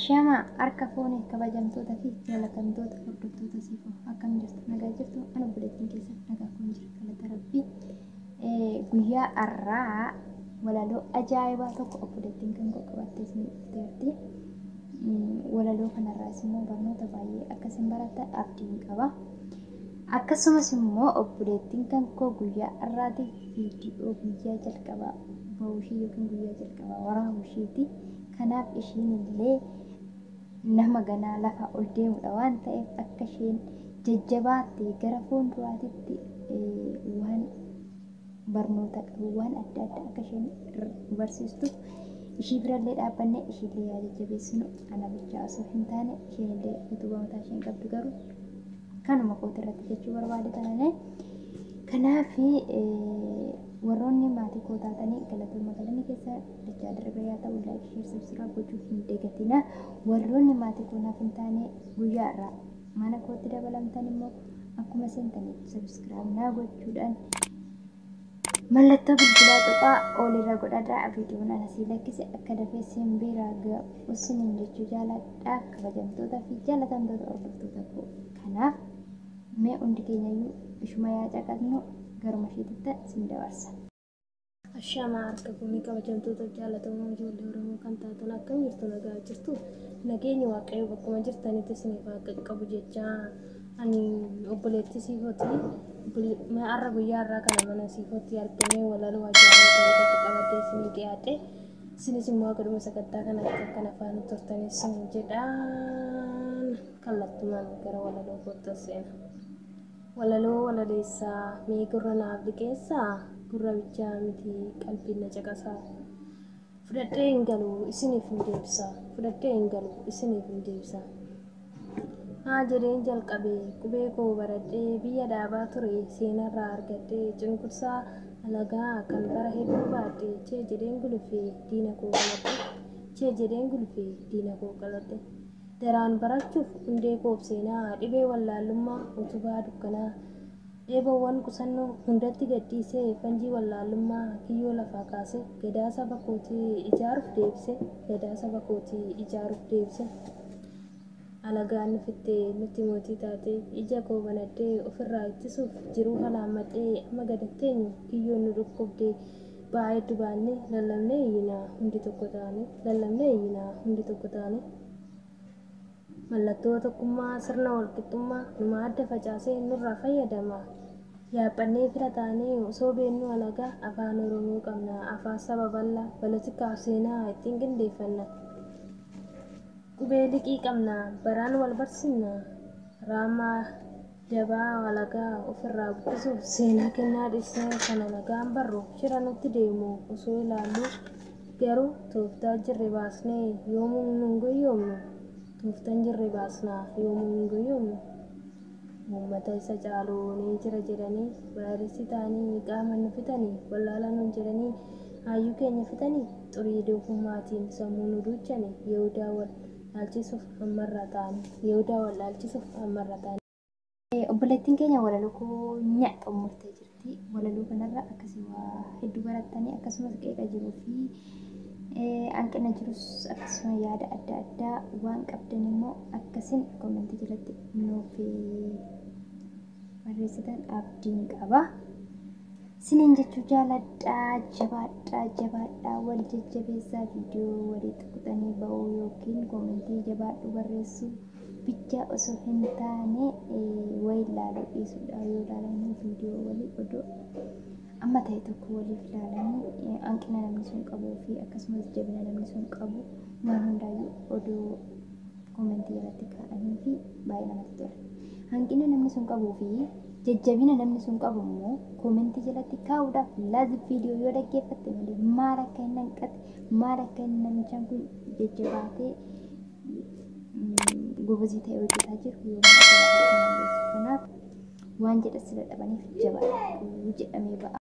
Ashama harka fuune kabajamtoota fi jaalatamtoota hordoftoota siifoo akkam jirtu nagaa jirtu ani obboleettiin keessa nagaa kun jira galata rabbii. Guyyaa har'aa walaloo ajaa'ibaa tokko obboleettiin kan koo qabattee isin dhufteerti. Walaloo kanarraas immoo barnoota baay'ee akka isin barattan abdiin qaba. Akkasumas immoo obboleettiin kan koo guyyaa har'aati viidiyoo guyyaa jalqabaa bahuu ishii yookiin guyyaa jalqabaa waraabuu ishiiti. Kanaaf ishiin illee nama ganaa lafaa ol deemudha waan ta'eef akka isheen jajjabaattee gara fuulduraatitti waan barnoota qabu waan adda addaa akka isheen barsiistuuf ishii birallee dhaabbannee ishiillee yaa jajjabeessinu ana bichaa osoo hin taane isheen illee utubaa mataa isheen qabdu garuu kanuma kooti irratti jechuu barbaade taanaan. Kanaaf warroonni maatii koo taatanii galatooma galanni keessa dachaa darbee yaa ta'u like share subscribe gochuu hin dagatina. Warroonni maatii koo naaf hin taane guyyaa irraa mana kootti dabalamtan immoo akkuma seentaniif subscribe naa gochuudhaan mallattoo bilbilaa tuqaa olirra godhadhaa viidiyoon ana sii lakkise akka dafee siin bira ga'u isiniin jechuu jaaladha kabajamtoota fi jaalatamtoota hordoftoota koo. Kanaaf mee hundi keenyayyuu ishuma yaa caqasnu garuma isheetitti sin dabarsa. Ashama harka fuunee kabajamtoota jaalatamoo ijoollee Oromoo kan taatan akkam jirtu nagaa jirtu nageenyi waaqayyo bakkuma jirtanitti isiniif haa qaqqabu jecha ani obboleettii siifooti har'a guyyaa har'aa kana mana siifooti argamee walaloo ajaa'ibaa ta'e tokko qabadhee isinii dhiyaadhe isinis immoo godhuma sagantaa kanatti akka afaan turtanis isin jedhaan kallattumaan gara walaloo kootti seena. Walaloo walaleessaa mee gurra naaf liqeessaa gurra bichaa miti qalbiin na caqasaa. Fudhadhee hin galu isiniif hin deebisa fudhadhee hin galu isiniif hin deebisa. Haa jedheen jalqabe qubee koo baradhee biyya dhaabaa ture seenarraa argadhee cunqursaa alagaa kan bara hedduu baadhe chee jedheen gulufee diina koo qaladhe chee jedheen gulufee diina koo qaladhe. Daraan barachuuf hundee koof seenaa dhibee wallaalummaa utubaa dukkanaa eeboowwan qusannoo hundatti gadhiisee fanjii wallaalummaa kiyyoo lafaa kaase gadaa saba kootii ijaaruuf deebise gadaa saba kootii ijaaruuf deebise. Alagaan nu fittee nutti mootii taate ija koo banadhee ofirraa ittisuuf jiruu halaammadhee amma gadatteenyu kiyyoon nu dhukkubdee ba'aa hedduu baannee lallabnee iyyinaa hundi tokko taane lallabnee iyyinaa hundi tokko taane. Mallattoo tokkummaa sirna walqixxummaa numa adda facaasee nurraa fayyadama. Yaaphannee fira taanee osoo beennuu alagaa afaan Oromoo qabna afaan saba bal'aa poolitikaaf seenaa ittiin qindeeffanna. Qubee liqii qabna baraan wal barsiisna raamaa dabaa alagaa ofirraa buqqisuuf seenaa kennaa dhiisnee kan alagaan barru shira nutti deemu osoo ilaallu garuu tooftaa jirre baasnee yoomuu nun goyyoomnu. Tooftaan jirre baasnaa yoomuu hin goyoomnu. Uummata isa caalu ni jira jedhanii vaayirasii ta'anii qaama nu fitanii wallaala nuun jedhanii hayyuu keenya fitanii xurii doofummaatiin sammuu nu duuchanii yehudaa wal dhaalchisuuf ammarra ta'anii yehudaa wal dhaalchisuuf ammarra ta'anii. Obboleettiin keenya walaloo koo xumurtee jirti. Walaloo kanarra akkasii waa hedduu barattanii akkasumas qeeqa jiruu fi hanqina jirus akkasuma yaada adda addaa waan qabdan immoo akkasiin koomentii jalatti nuuf barreessitan abdiin qaba. Isiniin jechuu jaaladhaa jabaadhaa jabaadhaa wal jajjabeessaa viidiyoo walii tuqxanii ba'uu yookiin koomentii jabaadhu barreessuu bichaa osoo hin taane wayi ilaaluu dhiisuudha yoo ilaalan viidiyoo walii odoo amma ta'e tokko waliif ilaalanii hanqina namni sun qabuu fi akkasumas jabina namni sun qabu waan hundaayyuu odoo koomentii irratti kaa'anii fi baay'ee namatti tola. Hanqina namni sun qabuu fi jajjabina namni sun qabu immoo koomentii jalatti kaa'uudhaaf laazim viidiyoo yoo dhaggeeffatte malee maal akka inni hanqate maal akka inni namichaan kun jajjabaatee gobazii ta'e hojjetaa jiru yoo maal. Kanaaf waan jedha sila dhabaniif jabaadhu jedhamee ba'a.